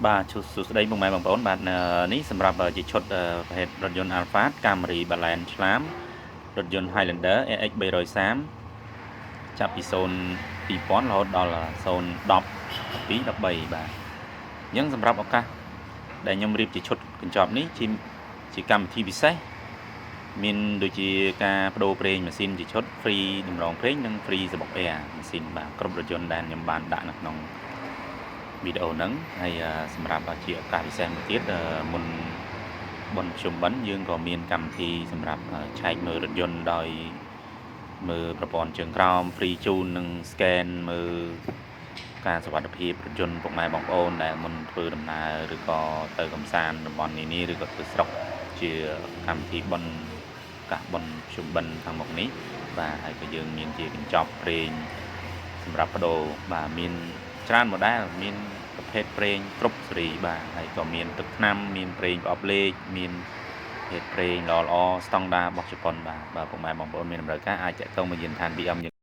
បាទជួសួស្តីពុកម៉ែបងប្អូនបាទនេះសម្រាប់ជាឈុតប្រភេទរថយន្ត Alphard Camry Balan ឆ្លាមរថយន្ត Highlander AX 330ចាប់ពី0 2000រហូតដល់0 10 12 13បាទអញ្ចឹងសម្រាប់ឱកាសដែលខ្ញុំរៀបជាឈុតកញ្ចប់នេះជាជាកម្មវិធីពិសេសមានដូចជាការបដូរប្រេងម៉ាស៊ីនជាឈុត free តម្រងប្រេងនិង free សំបុកអែម៉ាស៊ីនបាទគ្រប់រថយន្តដែលខ្ញុំបានដាក់នៅក្នុងវីដេអូហ្នឹងហើយសម្រាប់ជាឱកាសពិសេសមួយទៀតមុនបុណ្យភ្ជុំបិណ្ឌយើងក៏មានកម្មវិធីសម្រាប់ឆែកមើលរថយន្តដោយមើលប្រព័ន្ធជើងក្រោម free ជូននិង scan មើលការសុវត្ថិភាពរថយន្តពុកម៉ែបងប្អូនដែលមុនធ្វើដំណើរឬក៏ទៅកំសាន្តតំបន់នានាឬក៏ធ្វើស្រុកជាកម្មវិធីបុណ្យឱកាសបុណ្យភ្ជុំបិណ្ឌខាងមុខនេះបាទហើយក៏យើងមានជាកញ្ចប់ប្រេងសម្រាប់បដូរបាទមានច្រើន model មានប្រភេទប្រេងគ្រប់ស៊េរីបាទហើយក៏មានទឹកថ្នាំមានប្រេងប្រអប់លេខមានប្រភេទប្រេងល្អល្អស្តង់ដារបស់ជប៉ុនបាទបាទពុកម៉ែបងប្អូនមានតម្រូវការអាចតាក់ទងមកយានដ្ឋាន BM យើង។